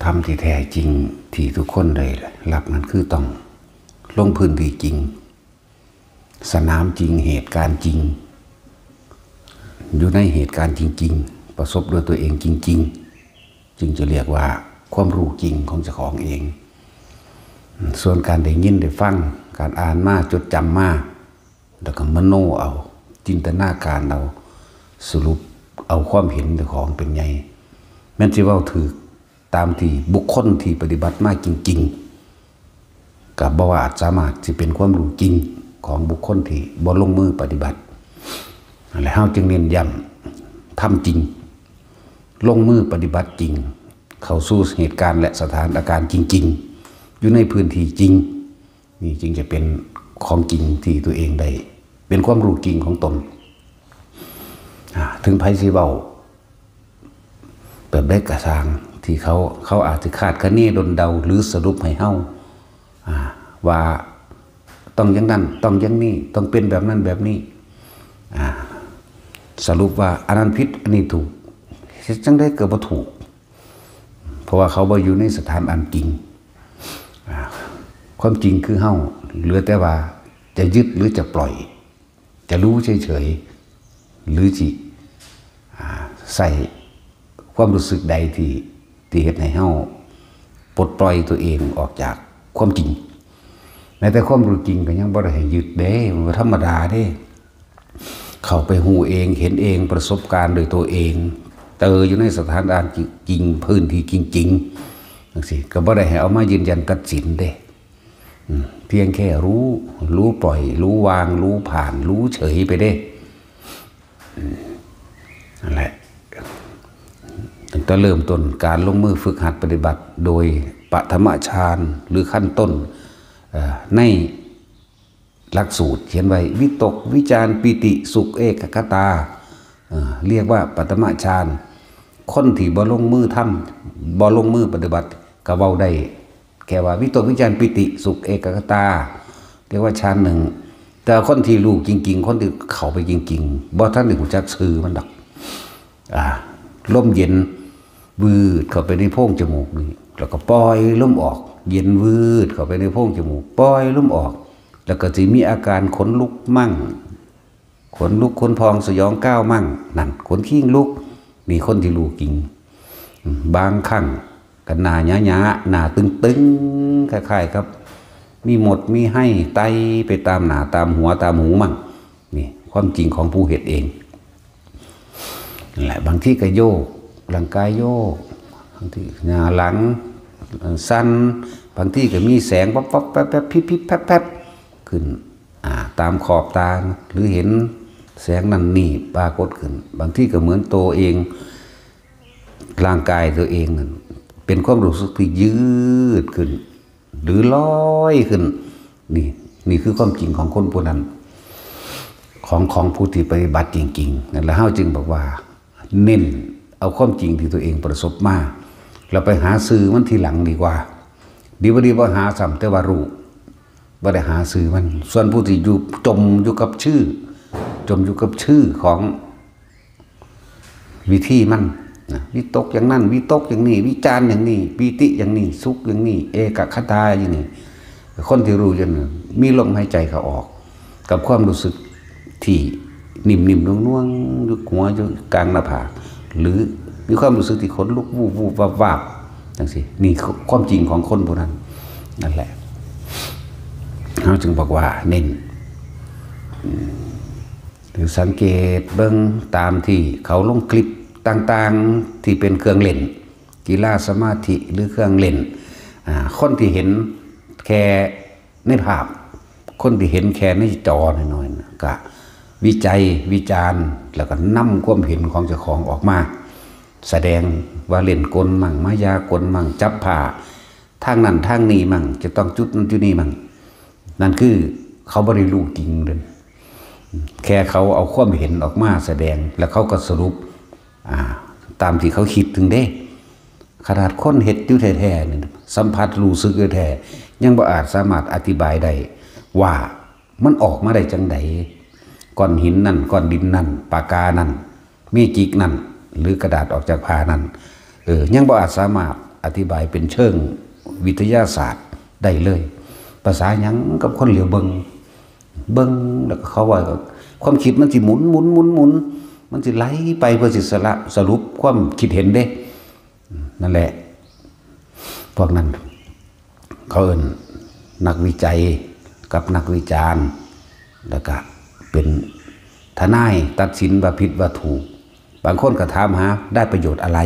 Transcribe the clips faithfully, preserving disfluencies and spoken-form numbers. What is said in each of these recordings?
ธรรมที่แท้จริงที่ทุกคนได้รับนั้นคือต้องลงพื้นที่จริง สนามจริง เหตุการณ์จริง อยู่ในเหตุการณ์จริงๆ ประสบด้วยตัวเองจริงๆ จึงจะเรียกว่าความรู้จริงของเจ้าของเอง ส่วนการได้ยินได้ฟัง การอ่านมา จดจำมา แล้วก็มโนเอา จินตนาการเอา สรุปเอาความเห็นเจ้าของเป็นใหญ่ แม่นสิเว้าถืกตามที่บุคคลที่ปฏิบัติมาจริงๆ ก็บ่ว่าอาจสามารถสิเป็นความรู้จริงของบุคคลที่บ่ลงมือปฏิบัติ และเฮาจึงเน้นย้ำ ทำจริง ลงมือปฏิบัติจริง เข้าสู่เหตุการณ์และสถานการณ์จริงๆ อยู่ในพื้นที่จริง นี่จึงจะเป็นของจริงที่ตัวเองได้ เป็นความรู้จริงของตน อ่า ถึงไผสิเว้าแบบใดกะซ่าง ที่เขา เขาอาจสิคาดคะเนดลเดา หรือสรุปให้เฮา อ่า ว่าต้องอย่างนั้น ต้องอย่างนี้ ต้องเป็นแบบนั้นแบบนี้ อ่า สรุปว่าอันนั้นผิด อันนี้ถูก เฮ็ดจั่งใดก็บ่ถูก เพราะว่าเขาบ่อยู่ในสถานอันจริง อ่า ความจริงคือเฮา เหลือแต่ว่าจะยึดหรือจะปล่อย จะรู้เฉยๆ หรือสิ อ่า ใส่ความรู้สึกใดที่ ที่เฮ็ดให้เฮาปลดปล่อยตัวเองออกจากความจริง แม้แต่ความรู้จริงก็ยังบ่ได้ให้ยึดเด้ มันบ่ธรรมดาเด้ เข้าไปฮู้เอง เห็นเอง ประสบการณ์โดยตัวเอง เจออยู่ในสถานการณ์จริง พื้นที่จริงๆ จั่งซี้ ก็บ่ได้ให้เอามายืนยันตัดสินเด้ อืม เพียงแค่รู้ รู้ปล่อย รู้วาง รู้ผ่าน รู้เฉยไปเด้ อืม นั่นแหละ ตั้งแต่เริ่มต้นการลงมือฝึกหัดปฏิบัติโดยปฐมฌานหรือขั้นต้น เอ่อ ในหลักสูตรเขียนไว้ วิตก วิจาร ปีติ สุข เอกัคคตา เอ่อ เรียกว่าปฐมฌาน คนที่บ่ลงมือทำ บ่ลงมือปฏิบัติ ก็เว้าได้แค่ว่า วิตก วิจาร ปีติ สุข เอกัคคตา เรียกว่าฌานหนึ่ง แต่คนที่รู้จริงๆ คนที่เข้าไปจริงๆ บ่ทันได้รู้จักชื่อมันดอก อ่า ลมเย็นวืดเข้าไปในโพรงจมูกนี่ แล้วก็ปล่อยลมออก เย็นวืดเข้าไปในโพรงจมูก ปล่อยลมออก แล้วก็สิมีอาการขนลุกมั่ง ขนลุกขนพองสยองก้าวมั่ง นั่น ขนคิงลุก นี่คนที่รู้จริง อืม บางครั้งก็หน้าหยาๆ หน้าตึงๆ คล้ายๆ กับมีมดมีไฮ่ไต่ไปตามหน้าตามหัวตามหูมั่ง นี่ความจริงของผู้เฮ็ดเอง นั่นแหละ บางทีก็โยก ร่างกายโยก บางทีหน้าหลัง เอ่อ สั่น บางทีก็มีแสงวับวับแวบแวบ พิบพิบแพบแพบ ขึ้น อ่า ตามขอบตา หรือเห็นแสงนั่นนี่ปรากฏขึ้น บางทีก็เหมือนตัวเอง ร่างกายตัวเองนั่น เป็นความรู้สึกที่ยืดขึ้น หรือลอยขึ้น นี่ นี่คือความจริงของคนผู้นั้น ของ ของผู้ที่ปฏิบัติจริงๆ นั่นแหละ เฮาจึงบอกว่า เน้นเอาความจริงที่ตัวเองประสบมา แล้วไปหาชื่อมันทีหลังดีกว่า ดีบ่ดีบ่หาซ้ำ แต่ว่ารู้ บ่ได้หาชื่อมัน ส่วนผู้ที่อยู่ จมอยู่กับชื่อ จมอยู่กับชื่อของวิธีมันนะ วิตกอย่างนั้น วิตกอย่างนี้ วิจารอย่างนี้ ปีติอย่างนี้ สุขอย่างนี้ เอกัคคตาอย่างนี้ คนที่รู้อย่างนั้น มีลมหายใจเข้าออก กับความรู้สึกที่นิ่มๆ นุ่มๆ อยู่หัว อยู่กลางหน้าผาก หรือมีความรู้สึกที่ขนลุก วูบๆ วาบๆ จั่งซี้ นี่คือความจริงของคนผู้นั้น นั่นแหละ เฮาจึงบอกว่าเน้น อืม หรือสังเกตเบิ่งตามที่เขาลงคลิปต่างๆ ที่เป็นเครื่องเล่น กีฬาสมาธิหรือเครื่องเล่น อ่า คนที่เห็นแค่ในภาพ คนที่เห็นแค่ในจอน้อยๆ น่ะ ก็วิจัยวิจารณ์ แล้วก็นำความเห็นของเจ้าของออกมา แสดงว่าเล่นกลมั่ง มายากลมั่ง จับผ้าทางนั้นทางนี้มั่ง จะต้องจุดนั้นจุดนี้มั่ง นั่นคือเขาบ่ได้รู้จริงเลย แค่เขาเอาความเห็นออกมาแสดง แล้วเขาก็สรุป อ่า ตามที่เขาคิดถึงเด้ ขนาดคนเฮ็ดอยู่แท้ๆ นี่ สัมผัสรู้สึกอยู่แท้ ยังบ่อาจสามารถอธิบายได้ว่ามันออกมาได้จั่งใด ก้อนหินนั่น ก้อนดินนั่น ปากกานั่น เมจิกนั่น หรือกระดาษออกจากผ้านั่น เออ ยังบ่อาจสามารถ อธิบายเป็นเชิงวิทยาศาสตร์ได้เลย ภาษาหยังกับคนเหลียวเบิ่ง เบิ่งแล้วก็เขาว่า ความคิดมันสิหมุนหมุนหมุนหมุน มันสิไหลไปเพื่อสิสระสรุปความคิดเห็นเด้ นั่นแหละ พวกนั้น เขาเอิ้นนักวิจัยกับนักวิจารณ์ แล้วก็เป็นทนายตัดสินว่าผิดว่าถูก บางคนก็ถามหาได้ประโยชน์อะไร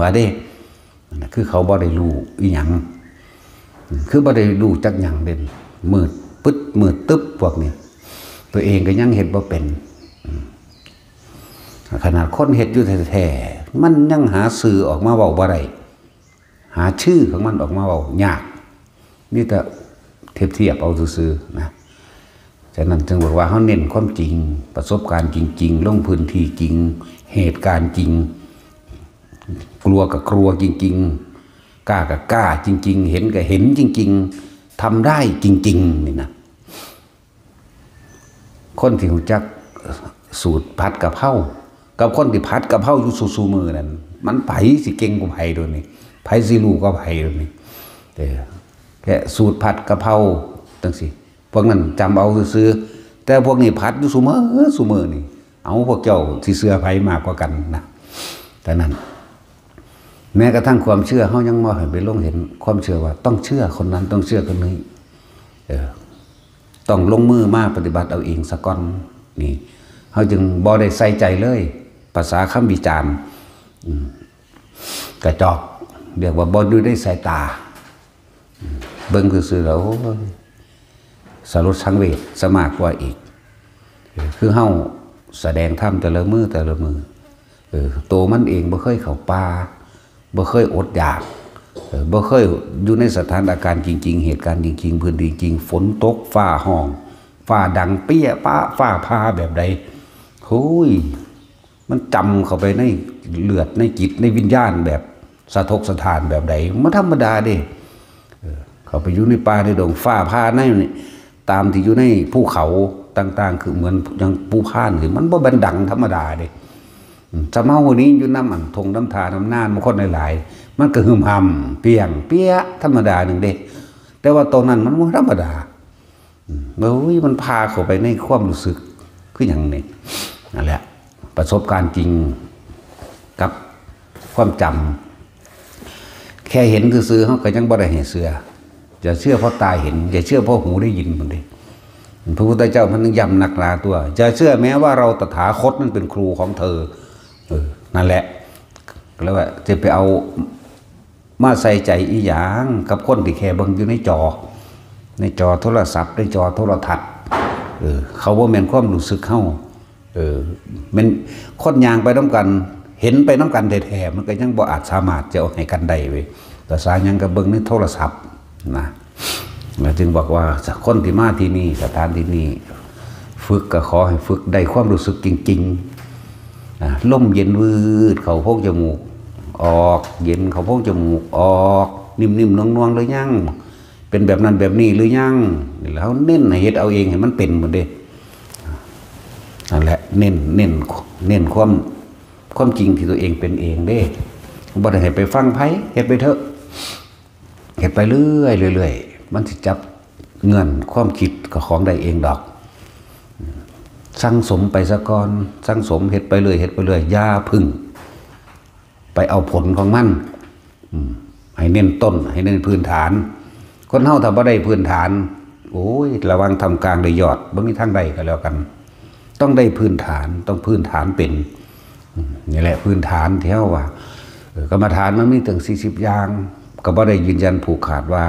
ว่าเด้ นั่นน่ะคือเขาบ่ได้รู้อีหยัง คือบ่ได้รู้จักหยังเด่น มืดปึ๊ดมืดตึ๊บพวกนี้ ตัวเองก็ยังเฮ็ดบ่เป็น ขนาดคนเฮ็ดอยู่แท้ๆ มันยังหาชื่อออกมาเว้าบ่ได้ หาชื่อของมันออกมาเว้ายาก นี่แต่เทียบเทียบเอาซื่อๆนะ ฉะนั้นจึงบอกว่าเขาเน้นความจริง ประสบการณ์จริงๆ ลงพื้นที่จริง เหตุการณ์จริง กลัวกับกลัวจริงๆ กล้ากับกล้าจริงๆ เห็นกับเห็นจริงๆ ทำได้จริงๆ นี่นะ คนที่รู้จักสูตรผัดกะเพรา กับคนที่ผัดกะเพราอยู่สู่ๆมื้อนั่น มันไผสิเก่งกว่าไผโดยนี่ ไผสิรู้กว่าไผโดยนี่ เออ แค่สูตรผัดกะเพราจังซี่ พวกนั้นจำเอาซื่อๆ แต่พวกนี้ผัดอยู่สู่มื้อสู่มื้อนี่ เอา พวกเจ้าสิเชื่อไผมากกว่ากันนะ แต่นั้น แม้กระทั่งความเชื่อ เขายังบ่ให้ไปลงเห็นความเชื่อว่าต้องเชื่อคนนั้น ต้องเชื่อคนนี้ เออ ต้องลงมือมาปฏิบัติเอาเองซะก่อน นี่ เขาจึงบ่ได้ใส่ใจเลย ภาษาคำวิจารณ์ อืม กระจอก เรียกว่าบ่อยู่ในสายตา อืม เบิ่งซื่อๆแล้ว โอ้ย สลดสังเวชซะมากกว่าอีก เออ คือเฮาแสดงธรรมแต่ละมื้อแต่ละมื้อ เออ ตัวมันเองบ่เคยเข้าป่า บ่เคยอดอยาก เออ บ่เคยอยู่ในสถานการณ์จริงๆ เหตุการณ์จริงๆ พื้นที่จริง ฝนตก ฟ้าฮ้อง ฟ้าดังเปี้ยปะ ฟ้าผ่าแบบใด โอ้ย มันจำเข้าไปในเลือด ในจิต ในวิญญาณแบบสะทกสะท้านแบบใด มันธรรมดาเด้ เออ เข้าไปอยู่ในป่าในดง ฟ้าผ่าในนี่ ตามที่อยู่ในภูเขาต่างๆ คือเหมือนอย่างภูพานนี่ มันบ่แม่นดังธรรมดาเด้ อืม สำเฮานี้อยู่นำอันทงนำทา นำนา นำคนหลายๆ มันก็หึมหำ เปี้ยง เปี้ย ธรรมดาหนึ่งเด้ แต่ว่าตอนนั้นมันบ่ธรรมดา อืม โอ้ย มันพาเข้าไปในความรู้สึก คือหยังนี่ นั่นแหละ ประสบการณ์จริงกับความจำ แค่เห็นซื่อๆ เฮาก็ยังบ่ได้ให้เชื่อ อย่าเชื่อเพราะตาเห็น อย่าเชื่อเพราะหูได้ยินมันเด้ พระพุทธเจ้ามันยังย้ำนักหนาตัว อย่าเชื่อแม้ว่าเราตถาคตนั่นเป็นครูของเธอ เออ นั่นแหละ แล้วว่าจะไปเอามาใส่ใจอีหยังกับคนที่แค่เบิ่งอยู่ในจอ ในจอโทรศัพท์ ในจอโทรทัศน์ เออ เขาบ่แม่นความรู้สึกเฮา เออ แม่นคนย่างไปนำกัน เห็นไปนำกันแท้ๆ มันก็ยังบ่อาจสามารถจะเอาให้กันได้เว้ย ภาษาหยังก็เบิ่งในโทรศัพท์นะ แล้วจึงบอกว่าคนที่มาที่นี่ สถานที่นี่ ฝึกก็ขอให้ฝึกได้ความรู้สึกจริงๆ อ่ะ ลมเย็นวืดเข้าโพรงจมูก ออก เย็นเข้าโพรงจมูก ออก นิ่มๆ นวลๆ หรือยัง เป็นแบบนั้นแบบนี้หรือยัง แล้วเน้นให้เฮ็ดเอาเองให้มันเป็นหมดเด้ นั่นแหละ เน้น เน้น เน้นความ ความจริงที่ตัวเองเป็นเองเด้ บ่ได้ให้ไปฟังไผ เฮ็ดไปเถอะ เฮ็ดไปเรื่อยๆ เรื่อยๆ มันสิจับเงื่อนความคิดกับของได้เองดอก สั่งสมไปซะก่อน สั่งสม เฮ็ดไปเรื่อย เฮ็ดไปเรื่อย อย่าพึ่ง ไปเอาผลของมัน อืม ให้เน้นต้น ให้เน้นพื้นฐาน คนเฮาถ้าบ่ได้พื้นฐาน โอ้ย ระวังทำกลางได้ยอด บ่มีทางใดก็แล้วกัน ต้องได้พื้นฐาน ต้องพื้นฐานเป็น อืม นี่แหละพื้นฐานที่เฮาว่า เออ กรรมฐานมันมีตั้งสี่สิบอย่าง ก็บ่ได้ยืนยันผูกขาดว่า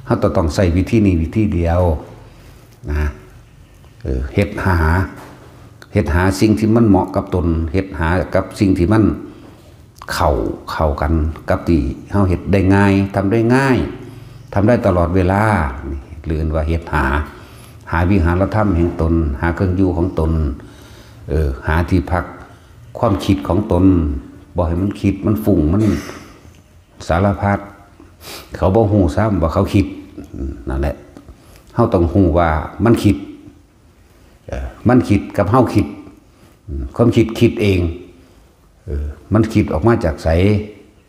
เฮาจะต้องใช้วิธีนี้วิธีเดียว นะ เออ เฮ็ดหา เฮ็ดหาสิ่งที่มันเหมาะกับตน เฮ็ดหากับสิ่งที่มันเข้า เข้ากันกับที่เฮาเฮ็ดได้ง่าย ทำได้ง่าย ทำได้ตลอดเวลา นี่เรียกว่าเฮ็ดหา หาวิหารธรรมแห่งตน หาเครื่องอยู่ของตน เออ หาที่พักความคิดของตน บ่ให้มันคิด มันฟุ้ง มันสารพัด เขาบ่ฮู้ซ้ำว่าเขาคิด นั่นแหละ เฮาต้องฮู้ว่ามันคิด เออ มันคิดกับเฮาคิด อืม ความคิดคิดเอง เออ มันคิดออกมาจากไส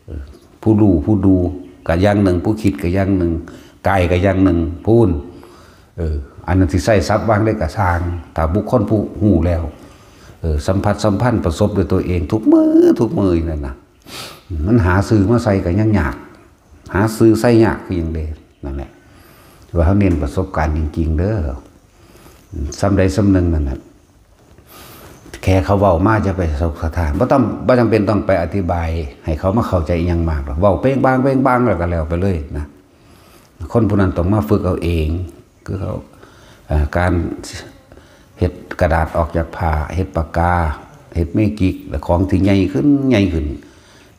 เออ ผู้รู้ผู้ดู ก็อย่างหนึ่ง ผู้คิดก็อย่างหนึ่ง กายก็อย่างหนึ่ง พู้น เออ อันนั้นสิใช้ศัพท์วางได้ก็ซ่าง ถ้าบุคคลผู้ฮู้แล้ว เออ สัมผัสสัมพันธ์ประสบด้วยตัวเองทุกมื้อทุกมื้ออยู่นั่นน่ะ มันหาชื่อมาใส่ก็ยังยาก หาชื่อใส่ยากคือหยังเด้ นั่นแหละ ว่าเฮาเน้นประสบการณ์จริงๆเด้อ ส่ำใดส่ำหนึ่งนั่นน่ะ แค่เขาเว้ามาจะไปสะทกสะท้าน บ่ต้อง บ่จำเป็นต้องไปอธิบายให้เขามาเข้าใจอิหยังมากหรอก เว้าเป้งปางเป้งปางแล้วก็แล้วไปเลยนะ คนผู้นั้นต้องมาฝึกเอาเอง คือเขา เอ่อ การเฮ็ดกระดาษออกจากผ้า เฮ็ดปากกา เฮ็ดเมจิก และของที่ใหญ่ขึ้น ใหญ่ขึ้น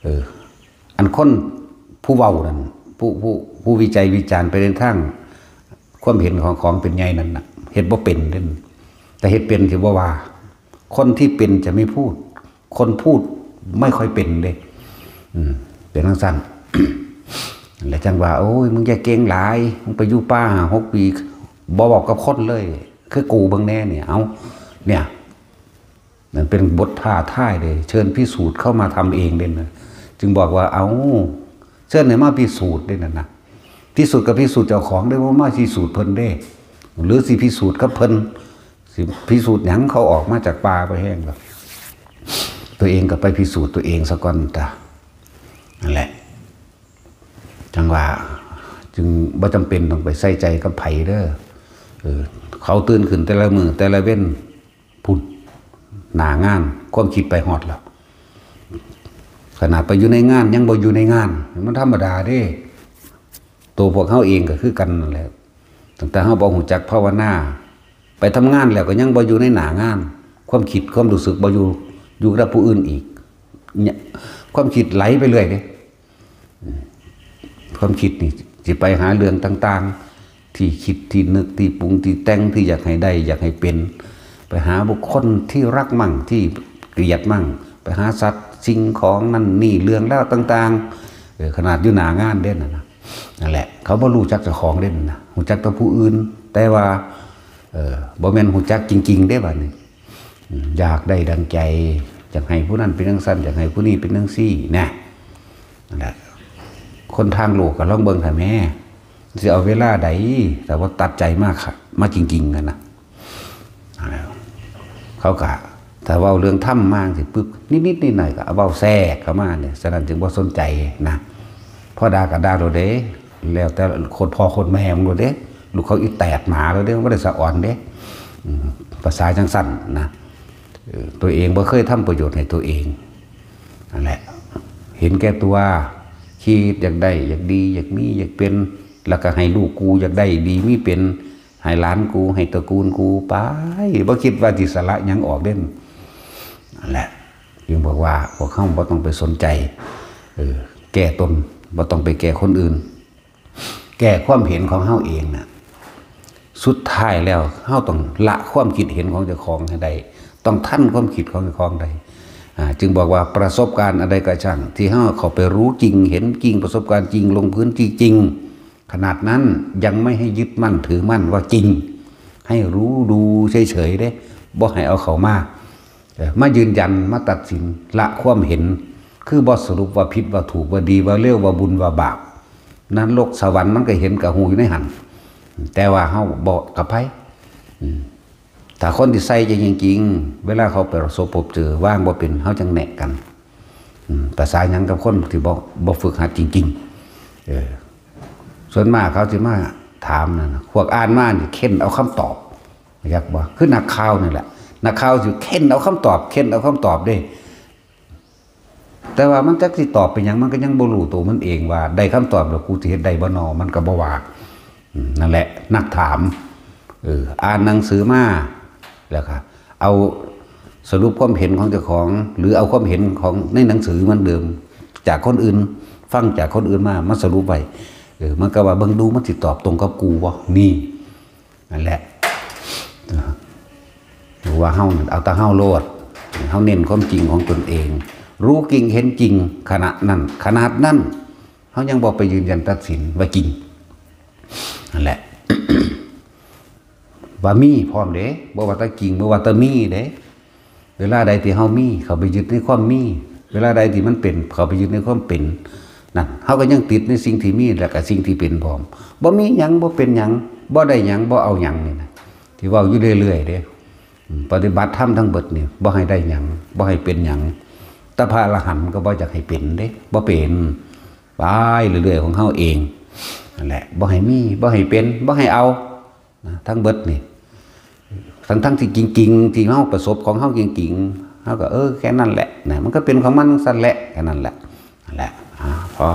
เออ อันคนผู้เว้านั่น ผู้ ผู้ ผู้วิจัยวิจารณ์ไปในทางความเห็นของของเป็นใหญ่นั่นน่ะ เฮ็ดบ่เป็นเด้ แต่เฮ็ดเป็นสิบ่ว่า คนที่เป็นจะไม่พูด คนพูดไม่ค่อยเป็นเด้ อืม เป็นจั่งซั้น แล้วจั่งว่า โอ้ย มึงอย่าเก่งหลาย มึงไปอยู่ป่าห้าหกปี บ่เว้ากับคนเลย คือกูเบิ่งแน่เนี่ย เอ้า เนี่ย นั่นเป็นบทท้าทายเด้ เชิญพิสูจน์เข้ามาทำเองเด้นะ จึงบอกว่า เอ้า เชิญให้มาพิสูจน์เด้นั่นน่ะ พิสูจน์ก็พิสูจน์เจ้าของเด้ บ่มาพิสูจน์เพิ่นเด้ หรือสิพิสูจน์กับเพิ่น สิพิสูจน์หยัง เขาออกมาจากป่าบ่แห้งดอก ตัวเองก็ไปพิสูจน์ตัวเองซะก่อนตา นั่นแหละ จั่งว่า จึงบ่จำเป็นต้องไปใส่ใจกับไผเด้อ เออ เขาตื่นขึ้นแต่ละมื้อแต่ละเว็น พุ้น หน้างาน ความคิดไปฮอดแล้ว ขนาดไปอยู่ในงานยังบ่อยู่ในงาน มันธรรมดาเด้ ตัวพวกเฮาเองก็คือกันนั่นแหละ ตั้งแต่เฮาบ่ฮู้จักภาวนา ไปทำงานแล้วก็ยังบ่อยู่ในหน้างาน ความคิดความรู้สึกบ่อยู่ อยู่กับผู้อื่นอีก เนี่ย ความคิดไหลไปเรื่อยเด้ ความคิดนี่สิไปหาเรื่องต่างๆ ที่คิดที่นึกที่ปรุงที่แต่งที่อยากให้ได้อยากให้เป็น ไปหาบุคคลที่รักมั่งที่เกลียดมั่ง ไปหาสัตว์สิ่งของนั่นนี่เรื่องราวต่างๆ เออ ขนาดอยู่หน้างานเด้นั่นนะ นั่นแหละ เขาบ่ฮู้จักเจ้าของเด้นั่นนะ ฮู้จักแต่ผู้อื่น แต่ว่า เออ บ่แม่นฮู้จักจริงๆเด้บัดนี้ อืม อยากได้ดังใจ อยากให้ผู้นั้นเป็นจั่งซั้น อยากให้ผู้นี้เป็นจั่งซี้ นะ นั่นแหละ คนทางโลกก็ลองเบิ่งหั่นแหม สิเอาเวลาใด แต่ว่าตัดใจมาค่ะ มาจริงๆกันนะ เขาก็ ถ้าเว้าเรื่องธรรมมาสิปึ๊บ นิดๆหน่อยๆก็เอาเว้าแทรกเข้ามาเนี่ย ฉะนั้นจึงบ่สนใจนะ พอด่าก็ด่าโลดเด้ แล้วแต่โคตรพ่อโคตรแม่มึงโลดเด้ ลูกเขาอีแตกหมาโลดเด้ บ่ได้สะออนเด้ อืม ภาษาจั่งซั้นนะ เออ ตัวเองบ่เคยทำประโยชน์ให้ตัวเอง นั่นแหละ เห็นแก่ตัว คิดอยากได้ อยากดี อยากมี อยากเป็น แล้วก็ให้ลูกกูอยากได้ดีมีเป็น ให้หลานกู ให้ตระกูลกูไป บ่คิดว่าสิสละหยังออกเด้ นั่นแหละ จึงบอกว่าพวกเฮาบ่ต้องไปสนใจ เออ แก้ตน บ่ต้องไปแก้คนอื่น แก้ความเห็นของเฮาเองน่ะ สุดท้ายแล้วเฮาต้องละความคิดเห็นของเจ้าของให้ได้ ต้องทันความคิดของเจ้าของได้ อ่า จึงบอกว่าประสบการณ์อะไรก็ช่าง ที่เฮาเข้าไปรู้จริง เห็นจริง ประสบการณ์จริง ลงพื้นที่จริง ขนาดนั้นยังไม่ให้ยึดมั่นถือมั่นว่าจริง ให้รู้ดูเฉยๆเด้ บ่ให้เอาเข้ามา เอ่อ มายืนยัน มาตัดสิน ละความเห็น คือบ่สรุปว่าผิดว่าถูก ว่าดีว่าเลว ว่าบุญว่าบาป นรกสวรรค์มันก็เห็นก็ฮู้อยู่ในหั่น แต่ว่าเฮาบ่กับไผ อืม ถ้าคนที่ใส่ใจจริงๆ เวลาเขาไปประสบพบเจอ วางบ่เป็น เฮาจั่งแนะกัน อืม ภาษาหยังกับคนที่บ่ บ่ฝึกหัดจริงๆ เออ ส่วนมากเขาสิมาถามนั่นน่ะ พวกอ่านมานี่เค้นเอาคำตอบ อยากบ่ คือนักข่าวนี่แหละ นักข่าวสิเค้นเอาคำตอบ เค้นเอาคำตอบเด้ แต่ว่ามันจักสิตอบเป็นหยัง มันก็ยังบ่รู้ตัวมันเองว่าได้คำตอบแล้วกูสิเฮ็ดได้บ่นอ มันก็บ่ว่า อืม นั่นแหละ นักถาม เออ อ่านหนังสือมา แล้วก็เอาสรุปความเห็นของเจ้าของ หรือเอาความเห็นของในหนังสือเหมือนเดิม จากคนอื่น ฟังจากคนอื่นมา มาสรุปไว้ เออ มันก็ว่าเบิ่งดูมันสิตอบตรงกับกูบ่ นี่ นั่นแหละ เออ ว่าเฮานั่นเอาแต่เฮาโลด เฮาเน้นความจริงของตนเอง รู้จริงเห็นจริง ขณะนั้น ขนาดนั้น เฮายังบ่ไปยืนยันตัดสินว่าจริง นั่นแหละ ว่ามีพร้อมเด้ บ่ว่าแต่จริง บ่ว่าแต่มีเด้ เวลาใดที่เฮามี เข้าไปยึดในความมี เวลาใดที่มันเป็น เข้าไปยึดในความเป็น นั่น เฮาก็ยังติดในสิ่งที่มี แล้วก็สิ่งที่เป็นพร้อม บ่มีหยัง บ่เป็นหยัง บ่ได้หยัง บ่เอาหยังนี่นะ ที่เว้าอยู่เรื่อยๆเด้ อืม ปฏิบัติธรรมทั้งเบิดนี่ บ่ให้ได้หยัง บ่ให้เป็นหยัง แต่พระอรหันต์ก็บ่อยากให้เป็นเด้ บ่เป็น ไปเรื่อยๆของเฮาเอง นั่นแหละ บ่ให้มี บ่ให้เป็น บ่ให้เอา นะ ทั้งเบิดนี่ ทั้งๆที่จริงๆ ที่เฮาประสบของเฮาจริงๆ เฮาก็ เออ แค่นั้นแหละ นะ มันก็เป็นของมันซั่นแหละ แค่นั้นแหละ นั่นแหละ อ่า พอ